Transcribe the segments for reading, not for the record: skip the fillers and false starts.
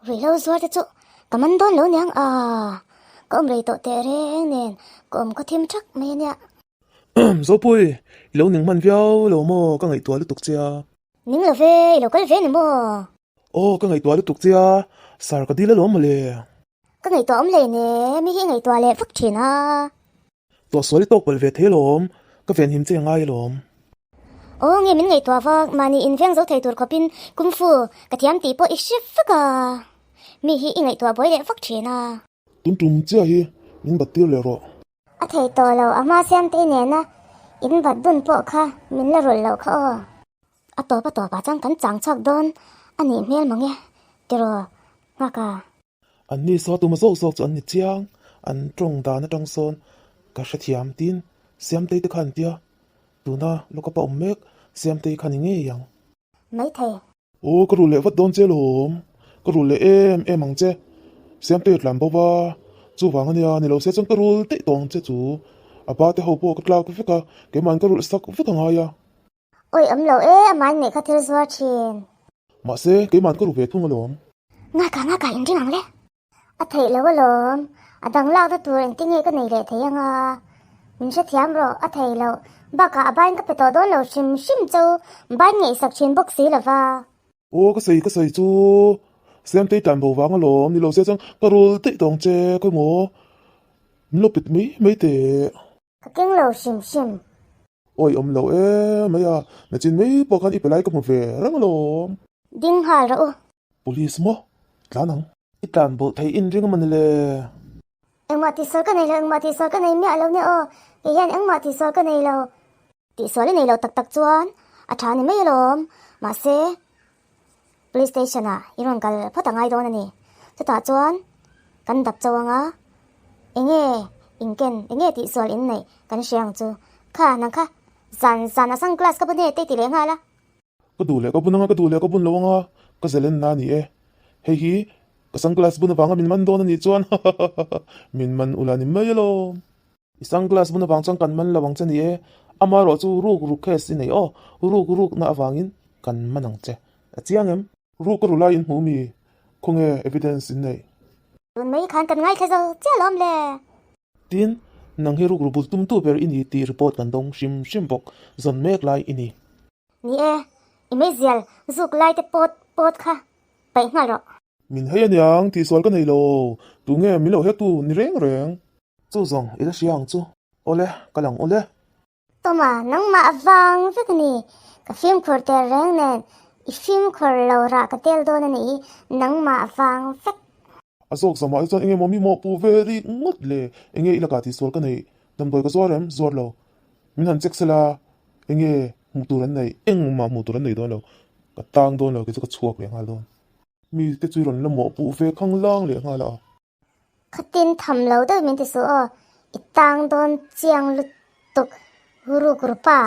Ruihhlo zuar te chu ka man dawn lo niang a, ka awm rei tawh teh reng nen ka awm khaw thim thak mai ania. Zopui, i lo ning hman viau lo maw ka ngaihtuah lutuk che a. Ning lo ve, i lo kal ve ni maw? Aw, ka ngaihtuah lutuk che a, sir ka dil alawm mawle. Ka ngaihtuah awm hlei ne, mi hi i ngaihtuah leh vak thin a. Tuahsual i tawk palh ve thei alawm, ka venhim che angai alawm. Aw nge min ngaihtuah vak, mahni inveng zo thei tur khawpin Kung Fu ka thiam tih pawh i hre vak a, mi hi i ngaihtuah buai leh vak thin a. Tun tum chiah hi min bat tir leh rawh. A thei tawh lo, a hma siamtei nena in bat dun pawh kha min la rulh loh kha aw. A tawp a tawpah chuan kan chang chhuak dawn a nih hmel mang e, tiraw nghak a. An ni saw tuma zawk zawk chu an ni chiang, an tawng dan atang sawn ka hrethiam tin Siamtei te kha an tia, tuna lawkapa awm mek Siamtei kha ni ngei ang. Maithei. Aw ka rul leh vat dawn che lawm, ka rul leh em em ang che, Siamtei a tlan bo va, chuvang ania ni lo se chuan ka rul daih tawh ang che chu, a ba te ho pawh ka tlak vek a, keimahin ka rulh sak vek angai a. Oi awm lo e, amah in neih kha thil zuar thin. Mahse, keimah ka ru ve thung alawm. Ngaka ngaka in ring ang le. A theih lo alawm, a dang lakna tur engtin nge ka nei leh thei anga? Min hrethiam rawh, a thei loh. Bakah a bain ka pe tawh dawn lo hrim hrim chu bain ngaihsak thin bawk si lova. Aw ka sawi ka sawi chu Siamtei tlan bo vang alawm, ni lo se chuan ka rul daih tawng che khawi maw? Min lo pet mai mai teh. Ka keng lo hrim hrim. Awi awm lo e mai a, nachin mai pawh khan i pe lai ka hmu ve reng alawm. Ding nghal rawh u. Police maw? Tlan ang. I tlan bawlh thei in ring a mawni le? Engmah tihsual ka nei lo, engmah tihsual ka nei miah lo nia aw. Kei hian engmah tihsual ka nei lo. Tihsual i nei lo tak tak chuan a tha ni mai alawm. Mahse, Police station ah i rawn kal phawt a ngai dawn a ni. Chutah chuan kan dap chauh ang a, enge inken, enge tihsual in neih kan hria ang chu. Kha, nang kha zan zan a sunglass ka bun e te i ti leh nghal a. Ka duh leh ka bun ang a, ka duh leh ka bun lo ang a, ka zalen na a ni e. Hei hi ka sunglass bun avanga min man dawn a nih chuan hahahaha min man ula ni mai alawm. I sunglass bun avang chuan kan man lo ang che ni e, amaherawh chu ruk ruk case i nei aw, ruk ruk na avangin kan man ang che. A chiang em? Ruk ka ru lai in hmu mi? Khawnge evidence in neih? Tun mai khan kan ngaithla zo chiah lawm le. Tin, nang hi ruk ru bul tumtu ber i ni tih report kan dawng hrim hrim bawk, zawn mek lai i ni. Ni e, i meizial zuk lai te pawt pawt kha paih nghal rawh. Min hei aniang tihsual ka nei lo, tunge min lo hektu ni reng reng. Chu zawng i la hria ang chu. Awle, ka lang awle. Tawma, nangmah avang vek a ni. Ka fimkhur tel reng nen i fimkhur lo rah ka tel dawn a nih hi, nangmah avang vek. A zawk zamah hi chuan enge maw mi mawh pu ve rik ngawt le, enge i lakah tihsual ka neih, damdawi ka zuar em? Zuar lo. Min han check sela, enge hmuh tur an neih? Engmah hmuh tur an nei dawn lo, ka tang dawn lo, kei chu ka chhuak leh nghal dawn. Mi te chu i rawn la mawh puh ve khang lang leh nghal a. Khatin tham lo deuh min ti suh aw, i tang dawn chiang lutuk ruk rupa.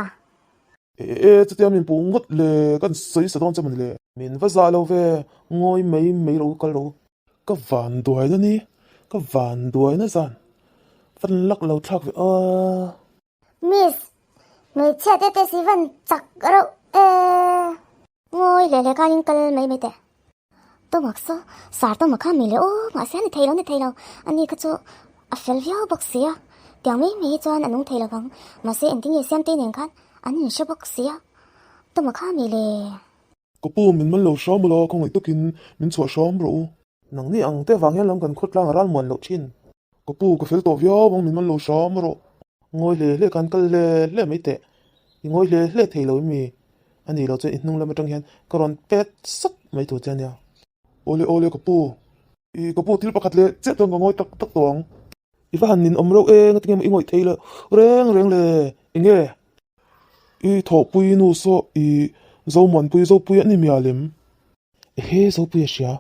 E e chutia min puh ngawt le, kan sawi sa dawn che mawni le. Min va zah lo ve, ngawi mai mai ro kal ro. Ka van duaina ni, ka van duaina zan, van lak lo thlak ve a. Miss, hmeichhia te te si van chak reuh e. Ngawi leh leh khanin kal mai mai teh. Tawmak saw, sar tawmak kha mi leh aw, mahse a ni thei lo, a ni thei lo. Ani kha chu a fel viau bawk si a, tiang mai mai hi chuan a nung thei lo vang. Mahse engtin nge Siamtei nen khan an inhre bawk si a, tawmak kha mi le. Ka pu, min man lo hram ula, khawngaih takin min chhuah hram rawh u. Nangni ang te vang hian lam kan khawtlang a ral muan loh thin. Ka pu, ka fel tawh viau ang, min man lo hram rawh. Ngawi hle hle khan kal hle hle mai teh. I ngawi hle hle thei lo emi? A nih loh chuan i hnung lam atang hian ka rawn pet sat mai tur che ania. Awle awle ka pu. I ka pu thil pakhat leh chiah chuan ka ngawi tak tak tawh ang. I va han ninawm reuh e, ngatinge maw i ngawih thei loh reng reng le? Enge? I thawhpui nu saw i Zomuanpui Zopui a ni mial em? Ehe Zopui a hria,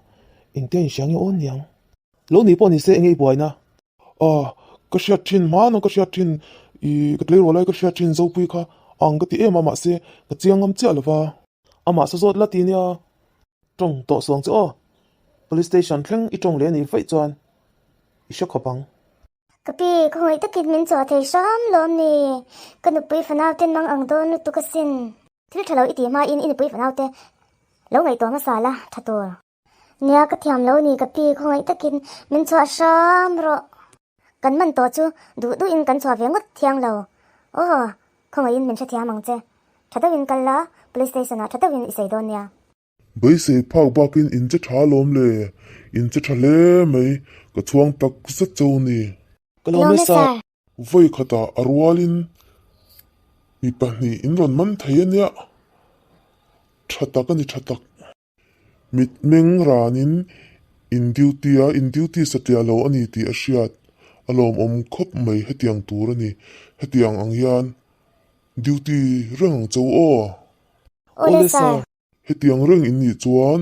engtia inhria nge awn niang? Lo ni pawh ni se enge i buaina? Aw, ka hriat thin hmana ka hriat thin i ka tleirawl lai ka hriat thin Zopui kha ang ka ti em a mahse ka chiang ngam chiah lova. Amah sa zawt la ti nia. Tawng tawh suang chu aw. Police station thleng i tawng leh a nih vaih chuan i hre khawp ang. Ka pi, khawngaih takin min chawh thei hram lawm ni. Ka nupui fanau ten mang ang dawn lutuk asin. Thil tha lo i tih hmain i nupui fanau te lo ngaihtuah hmasa la tha tur. Nia ka thiam lo ni ka pi khawngaih takin min chhuah hram rawh. Kan man tawh chu duh duhin kan chhuah ve ngawt thiang lo. Aw, khawngaihin min hrethiam ang che. Tha deuhin kal la, Police Station ah tha deuhin i sawi dawn nia. Beisei phak bakin in che tha alawm le, in che tha hle mai, ka chhuang tak zet cheu ni. Ka lawm e sir. Vawi khatah a rualin mi pahnih in rawn man thei a nia, tha tak a ni tha tak. Mitmeng ranin in duty a, in duty satliah lo a ni tih a hriat, a lawmawm khawp mai hetiang tur a ni, hetiang ang hian duty reng ang cheu aw. Awle sir. Hetiang reng in nih chuan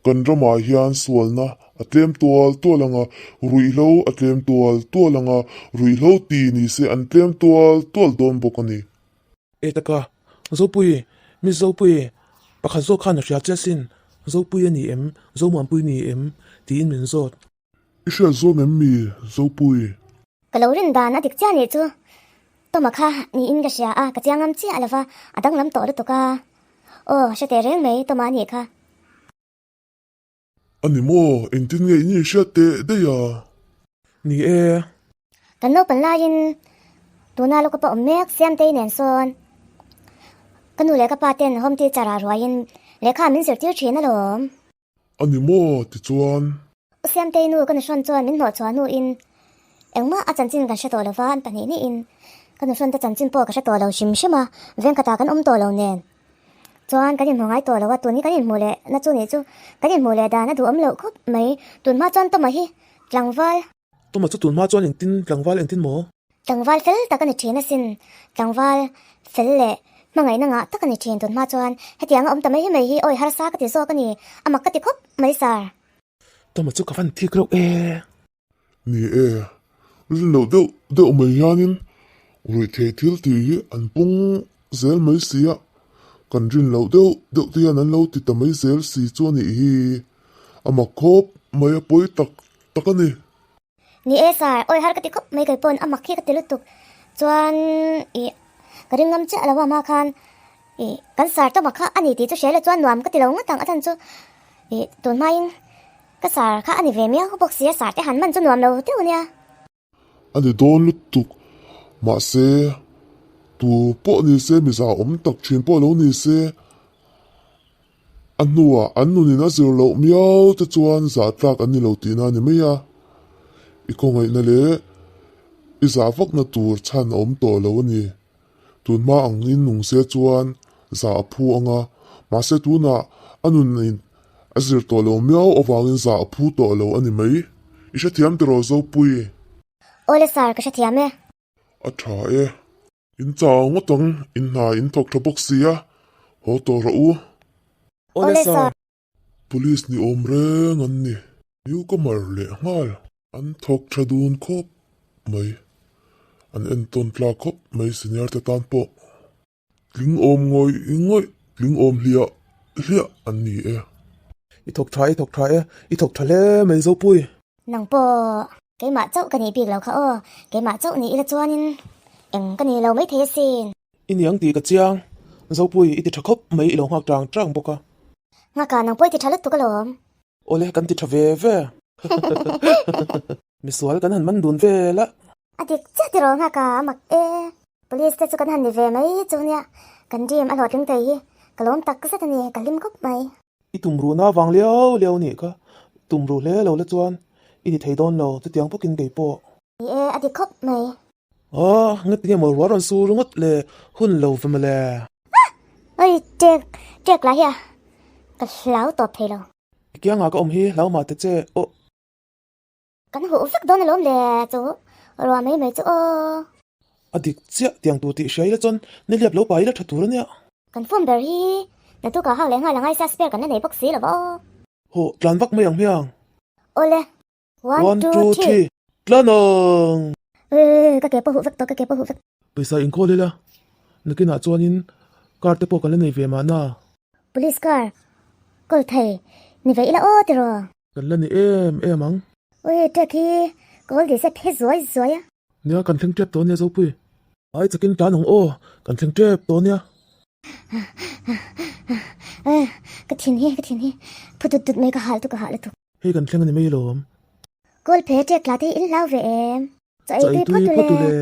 kan ramah hian sualna a tlem tual tual ang a, ruihhlo a tlem tual tual ang a, ruihhlo ti ni se an tlem tual tual dawn bawk a ni. E taka, Zopui, Miss Zopui, pakhat zawk khan a hria che asin, Zopui a ni em, Zomuanpui ni em? tiin min zawt. I hriat zawm em mi, Zopui? Ka lo rin dan a dik chiah nih chu Toma kha niin ka hria a, ka chiang ngam chiah lova, a danglam tawh lutuk a. Aw, hre teh reng mai Toma a nih kha. A ni maw, engtin nge in inhriat teh daih a? Ni e. Kan naupang laiin tuna lo ka pa awm mek Siamtei nen sawn ka nu leh ka pa ten home teacher ah ruaiin lehkha min zirtir thin alawm. A ni maw? Tichuan. U Siamtei nu ka nuhrawn chuan min hnawh chhuah hnuin engmah a chanchin kan hre tawh lo va, an pahnih hnihin ka nuhrawn te chanchin pawh ka hre tawh lo hrim hrim a, veng khatah kan awm tawh lo nen chuan kan inhmu ngai tawh lo a, tun hi kan inhmuh leh na chu nih chu kan inhmuh leh dan a duhawm loh khawp mai, tun hma chuan Toma hi tlangval. Toma chu tun hma chuan engtin tlangval engtin maw? Tlangval fel tak a ni thin asin, tlangval fel leh hmangaihna ngah tak a ni thin tun hma chuan hetiang a awm ta mai hi mai hi awi harsa ka ti zawk a ni, a mak ka ti khawp mai sir. Toma chu ka van thik reuh e. Ni e, rin loh deuh deuh mai hianin ruihtheih thil tih hi an pung zel mai si a, kan rin loh deuh deuh te hian an lo ti ta mai zel si chu a nih hi, a mak khawp mai a pawi tak tak a ni. Ni e sir, awi har ka ti khawp mai kei pawn a mak hi ka ti lutuk. Chuan ih ka ring ngam chiah lo a hma khan ih kan sir tawmah kha a ni tih chu hria ila chuan nuam ka ti lo ngawt ang a chhan chu ih tun hmain ka sir kha a ni ve miau bawk si a sir te han man chu nuam lo deuh ania. A ni dawn lutuk mahse tu pawh ni se miza awm tak thin pawh lo ni se A hnuah an nunin a zir loh miau te chuan zah tlak an ni lo tihna a ni mai a, i khawngaihna leh i zah vakna tur chhan a awm tawh lo a ni. Tunhma angin nung se chuan zah a phu ang a, mahse tunah a nunin a zir tawh lo miau avangin zah a phu tawh lo a ni mai. I hrethiam tiraw Zopui? Awle sir, ka hrethiam e. A tha e. In chau ngawt ang, in hna in thawk tha bawk si a, haw tawh rawh u. Awle sir. Police ni awm reng an ni. Newcomer leh nghal. An thawk tha dun khawp mai. An entawn tlak khawp mai senior te tan pawh. Tling awm ngawih ngawih, tling awm hliah hliah an ni e. I thawk tha, i thawk tha e, i thawk tha hle mai Zopui. Nang pawh keimah chauh ka nih bik lo kha aw, keimah chauh nih ila chuanin eng ka ni lo maithei asin. I niang tih ka chiang, Zopui i ti tha khawp mai i lo nghak tang tang bawk a. Nghaka nang pawh i ti tha lutuk alawm. Awle kan ti tha ve ve. Misual kan han man dun vel a. A dik chiah tiraw nghaka a mak e. Police te chu kan han ni ve mai chu nia kan dream a hlawhtling thei hi ka lawm tak zet a ni ka hlim khawp mai. I tum ruhna vang liau liau nih kha tum ruh hle lo la chuan i ni thei dawn lo chutiang bawkin kei pawh. Ni e a dik khawp mai. Aw ngati nge maw ruah rawn sur ngawt le hun lo ve mawle. Oi ṭek ṭek lah hi a ka hlau tawp thei lo. I kiangah ka awm hi hlau mah ta che aw. Kan huh vek dawn alawm le chu ruah mai mai chu aw. A dik chiah tiang tur tih hria ila chuan niliap lo pa ila tha tur ania. Kan phone ber hi naktukah hak leh nghal a ngaisa spare kan la nei bawk si lo va aw. Hawh tlan vak mai ang hmiang. Awle. One, two, three. Tlan ang! Ee ka ke pawh huh vek tawh ka ke pawh huh vek. Pawisa inkhawlh ila nakinah chuanin car te pawh kan la nei ve mahna. Police car kawl thei ni ve ila aw tiraw. Kan la ni em em ang. Ui ṭek hi kawl dih se phe zuai zuai a. Nia kan thleng ṭep tawh ania Zopui. Ai chakin tlan ang aw kan thleng ṭep tawh ania. Ka thin hi, ka thin hi phu tut tut mai ka hal tu ka hal lutuk. Hei kan thleng a ni mai alawm. Kawl phe ṭek tla te hi in hlau ve em? Chaw ei tui phawt u le.